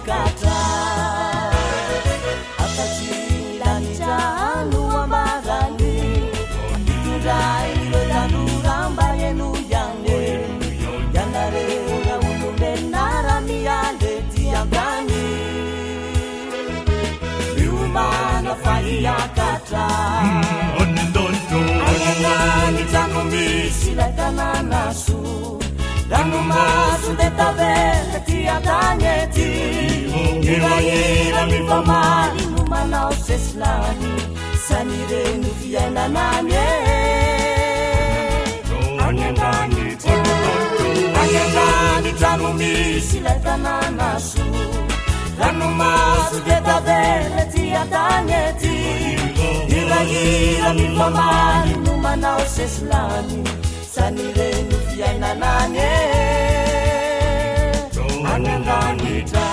hiakatra. Afa-tsy ny lanitra no ambarany, Itondrain'ireo tanora mba henoy ihany e. Ianareo raolombelona raha miala ety an-tany, Miomàna fa hiakatra. Any an-danitra no misy ilay tanàna soa. Ranomaso dia tavela ety an-tany ety. Hirahira mifamaly no manao sesilany. San'ireny no fiainana any e. Any an-danitra, any an-danitra no misy ilay tanàna soa. Ranomaso dia tavela ety an-tany ety. Hirahira mifamaly no manao sesilany. San'ireny no fiainana any e. Any an-danitra.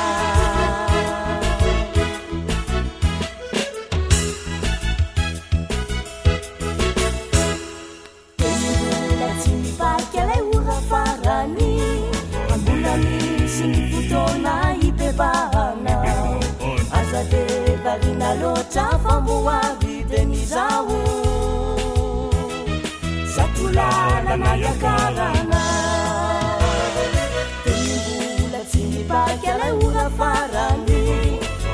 Teny mbola tsy mibarika ilay ora farany, fa mbola misy ny fotoana hibebahana. Aza dia variana loatra fa moavy dia ny izaho. Zato lalana hiakarana. Teny mbola tsy mibarika ilay ora farany,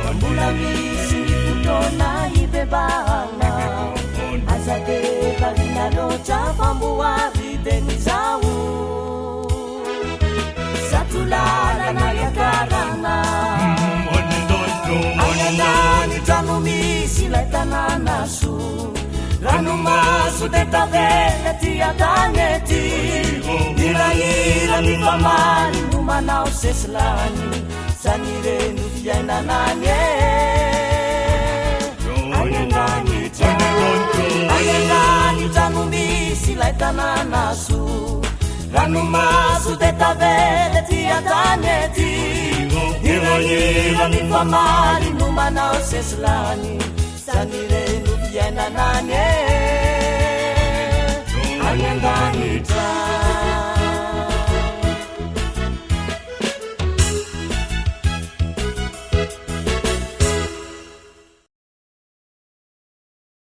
fa mbola misy ny fotoana hibebahana. Aza dia variana loatra fa mboavy dia ny izaho. Zato lalana hiakarana. Any an-danitra no misy ilay tanàna soa. Ranomaso dia tavela ety an-tany ety. Hirahira mifamaly no manao sesilany. Zany ireny no fiainana any e. Any an-danitra, any an-danitra no misy ilay tanàna soa. Ranomaso dia tavela ety an-tany ety. Hirahira mifamaly no manao sesilany. Zany ireny no fiainana any e.